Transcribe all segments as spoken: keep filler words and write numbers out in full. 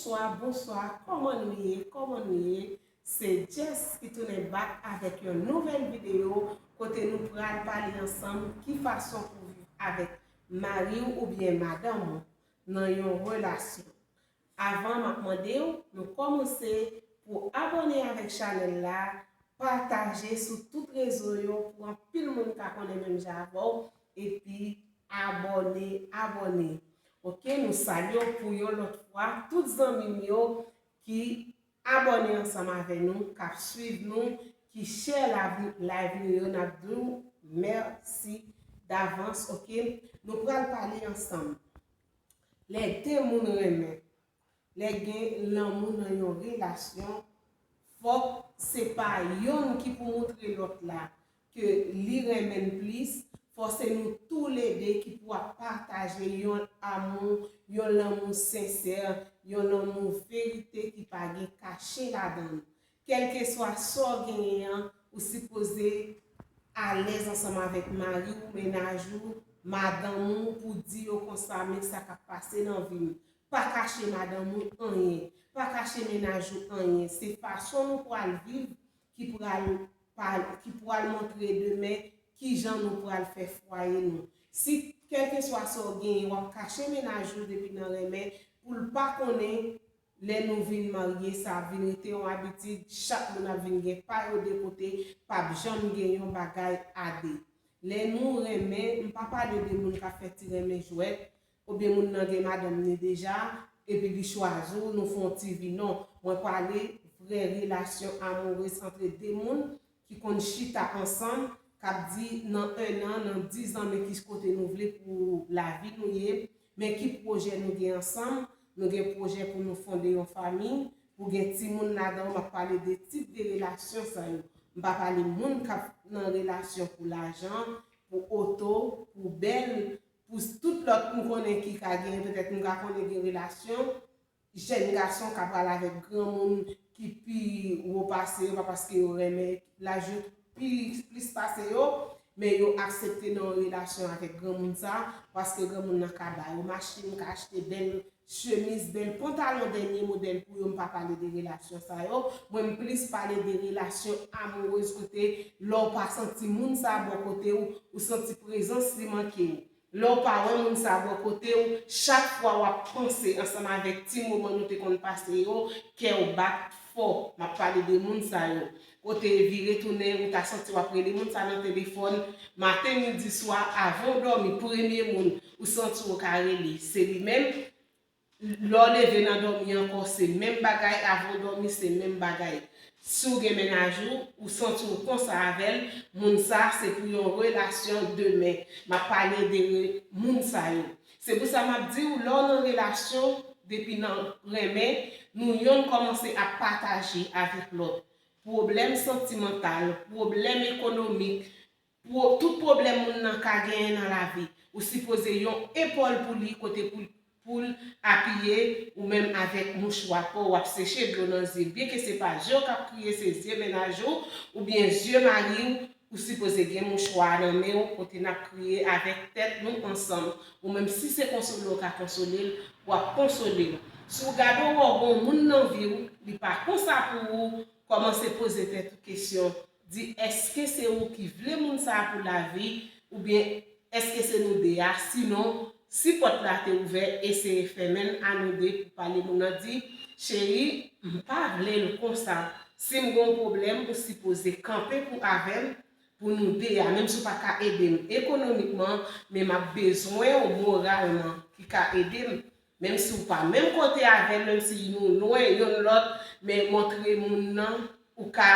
Bonswa, bonswa, kòman nou ye? Kòman nou ye? Se Jess ki tounen back avèk yon nouvèl videyo kote nou pral pale ansanm ki fason pou viv avèk mari w oubyen madanm ou nan yon relasyon. Avan m ap mande w, nou kòmanse pou abòne avèk chanèl la, pataje sou tout rezo yo pou anpil moun ka konnen menm jan avè w, epi abòne, abòne. Oke, nou salye w pou yon lòt fwa, tout zanmi m yo ki abòne ansanm avè nou, k ap swiv nou, ki share live nou yo, n ap di w mèsi davans, oke? Nou pral pale ansanm. Lè de moun renmen, lè gen lanmou nan yon relasyon, fòk se pa yonn ki pou moutre lòt la ke li renmen l plis, fò se nou toulede ki pou ap pataje yon amou, yon lanmou sensè, yon lanmou verite ki pa gen kache ladan l. Kèlkeswa sa w genyen an, ou sipoze alèz ansanm avèk mari w, mennaj ou, madanm ou, pou di yo konsa, men sa k ap pase nan vi m. Pa kache madanm ou anyen. Pa kache mennaj ou anyen. Se fason nou pral viv ki pral, ki pral montre demen kijan nou pral fè fwaye nou. Si kèlkeswa sa w genyen, w ap kache mennaj ou depi nan renmen, pou l pa konnen lè nou vin marye, sa ap vin rete yon abitid, chak moun ap vin gen pa yo de kote, p ap janm gen yon bagay a de. Lè nou renmen, m pa pale de moun k ap fè ti renmen jwèt, oubyen moun nan gen madanm ni deja, epi li chwazi w, nou fè yon ti vi, non. Mwen pale vrè relasyon amourez antre de moun ki konn chita ansanm, k ap di nan en an, nan diz an, men ki kote nou vle pou lavi nou ye, men ki pwojè nou gen ansanm. Nou gen pwojè pou nou fonde yon fanmi, pou gen timoun ladan, m ap pale de tip de relasyon sa yo. M pa pale moun k ap nan relasyon pou lajan, pou oto, pou bèl, pou tout lòt m konnen ki ka gen, petèt m ka konnen gen relasyon, jèn gason ka pral avèk granmoun ki pi wo pase yo, pa paske yo renmen laj yo pi plis pase yo, men yo aksepte nan yon relasyon avèk granmoun sa, paske granmoun nan ka ba yo machin, ka achte bèl chemiz, bèl pantalon dènye modèl pou yo, m pa pale de relasyon sa yo. Mwen, m plis pale de relasyon amourez kote lè w pa santi moun sa bò kote w, ou santi prezans li manke w. Lè w pa wè moun sa bò kote w, chak fwa w ap panse ansanm avèk ti moman nou te konn pase yo, kè w bat fò. M ap pale de moun sa yo. Kote vire tounen, ou ta santi w ap rele moun sa nan telefòn, maten, midi, swa, avan w dòmi, premye moun ou santi w ka rele, se li menm. Lè w leve nan dòmi ankò, se menm bagay, avan w dòmi, se menm bagay. Si w gen mennaj ou, ou santi w konsa avè l, moun sa se pou yon relasyon demen. M ap pale de re- moun sa yo. Se pou sa m ap di w, lè w nan relasyon, depi nan renmen, nou yonn kòmanse ap pataje avèk lòt. Pwoblèm santimantal, pwoblèm ekonomik, pwo- tout pwoblèm moun nan ka genyen nan lavi, ou sipoze yon epòl pou li kote pou, pou l apiye, ou menm avèk mouchwa pa w, w ap seche dlo nan zye. Byenke se pa zye w k ap kriye, se zye mennaj ou, oubyen zye mari w, ou sipoze gen mouchwa a nan men w kote n ap kriye avèk tèt nou ansanm. Ou menm si se konsole w ka konsole l, w ap konsole l. Si w gade w wè w gen yon moun nan vi w, li pa konsa pou ou, kòmanse poze tèt ou kesyon, di èske se ou ki vle moun sa a pou lavi, oubyen èske se nou de a? Sinon, si pòt la te ouvè, eseye fèmen l a nou de pou pale. Moun nan di, cheri, m pa vle l konsa. Si m gen yon pwoblèm, ou sipoze kanpe pou avè m, pou nou de a. Menm si w pa ka ede m ekonomikman, men m ap bezwen w moralman ki ka ede m. Menm si w pa menm kote avè l, menm si nou lwen yonn lòt, men montre moun nan ou ka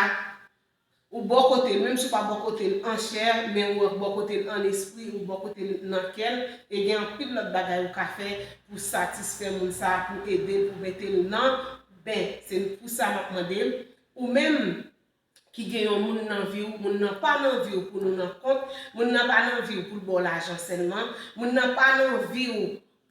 ou bò kote l, menm si w pa bò kote l an chè, men ou bò kote l an espri, ou bò kote l nan kè l, e gen anpil lòt bagay ou ka fè pou satisfè moun sa a, pou ede l, pou mete l nan ben. Se pou sa m ap mande l, ou menm ki gen yon moun nan vi w, moun nan pa nan vi w pou nou nan kont, moun nan pa nan vi w pou l ba w lajan sèlman, moun nan pa nan vi w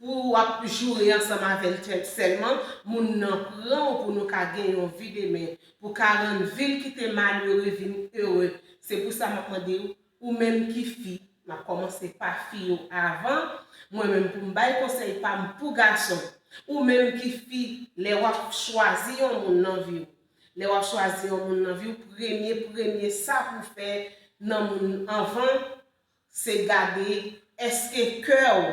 pou w ap joure ansanm avè l sèlman, moun nan pran w pou nou ka gen yon vi demen, pou ka rann vi l ki te malere vin ere. Se pou sa m ap mande w, ou menm ki fi, m ap kòmanse pa fi yo avan, mwen menm pou m bay konsèy pa m pou gason, Ou menm ki fi, lè w ap chwazi yon moun nan vi w, lè w ap chwazi yon moun nan vi w, premye, premye sa pou fè nan moun anvan, se gade èske kè w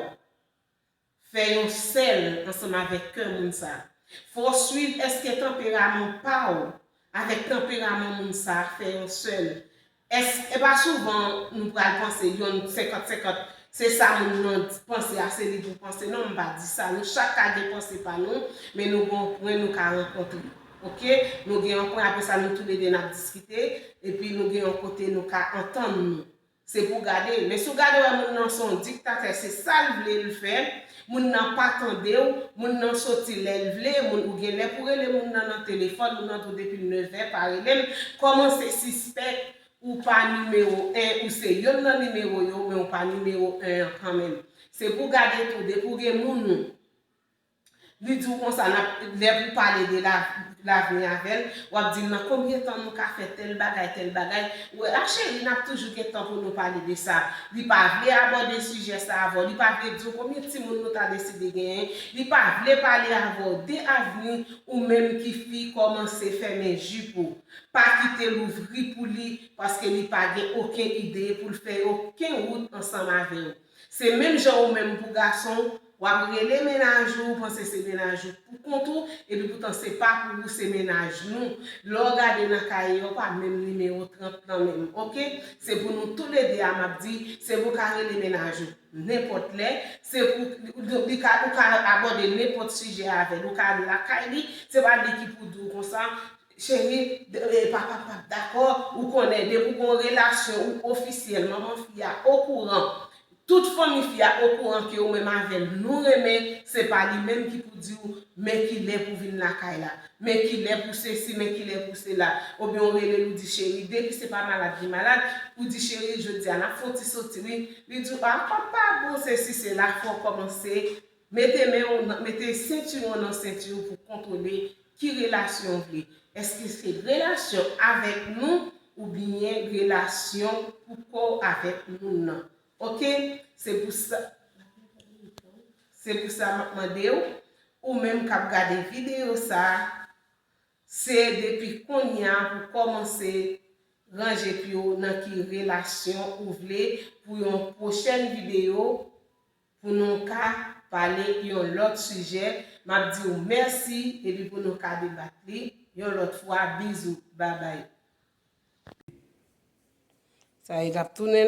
fè yon sèl ansanm avèk kè moun sa. Fò w swiv èske tanperaman pa w avèk tanperaman moun sa fè yon sèl. Èske, e pa souvan nou pral panse yonn senkant senkant, se sa moun nan panse a, se li pou panse. Non, m pa di sa. Nou chak ka gen panse pa nou, men nou gen yon pwen nou ka rankontre. Oke? Nou gen yon pwen, apre sa, nou toulede n ap diskite, epi nou gen yon kote nou ka antann nou. Se pou gade. Men si w gade wè moun nan se yon diktatè, se sa l vle l fè. Moun nan pa tande w, moun nan soti lè l vle, moun, ou gen lè pou rele moun nan nan telefòn, moun nan di w depi nevè pa rele m, kòmanse sispèk ou pa nimewo en, ou se yonn nan nimewo yo, men ou pa nimewo en an kanmenm. Se pou gade tou, depi w gen moun ou, li di w konsa, n ap, lè pou pale de la, lavni avè l, w ap di l nan konbyen tan nou ka fè tèl bagay, tèl bagay. Ou wè, a cheri, n ap toujou gen tan pou nou pale de sa. Li pa vle abòde sijè sa avè w. Li pa vle di w konbyen timoun nou ta deside genyen. Li pa vle pale avè w de avni ou menm ki fi kòmanse fèmen jip ou. Pa kite louvri pou li, paske li pa gen okenn ide pou l fè okenn wout ansanm avè w. Se menm jan ou menm pou gason, w ap rele mennaj ou, ou panse se mennaj ou pou kont ou, epi poutan se pa pou ou, se mennaj nou. Lè w gade nan kaye, yo pa menm nimewo trant nan menm, oke? Se pou nou toulede a m ap di, se pou w ka rele mennaj ou nenpòt lè, se pou, li ka, ou ka abòde nenpòt sijè avè l, ou ka al lakay li, se pa li ki pou di w konsa, cheri, de- e, papa p ap dakò, ou konnen, depi w gen yon relasyon ou ofisyèl, manman fi a okouran, tout fanmi fi a okouran ke ou menm avè l nou renmen, se pa li menm ki pou di w, men kilè pou vin lakay la, men kilè pou sesi, men kilè pou sela, oubyen ou rele l ou di, cheri, depi se pa malad li malad, ou di, cheri, jodi a n ap fè yon ti soti, wi, li di w, a, kòm pa bon, sesi, sela, fò w kòmanse mete men w nan, mete sentiwon nan senti w pou kontwole ki relasyon w vle. Èske se relasyon avèk nou oubyen relasyon pou kò w avèk moun nan? Oke? Se pou sa, se pou sa m ap mande w, ou menm k ap gade videyo sa a, se depi kounye a pou kòmanse ranje pye w nan ki relasyon ou vle pou yon pwochèn videyo, pou nou ka pale yon lòt sijè. M ap di w mèsi, epi pou nou ka debat li yon lòt fwa. Bizou, babay. Sa e, n ap tounen la.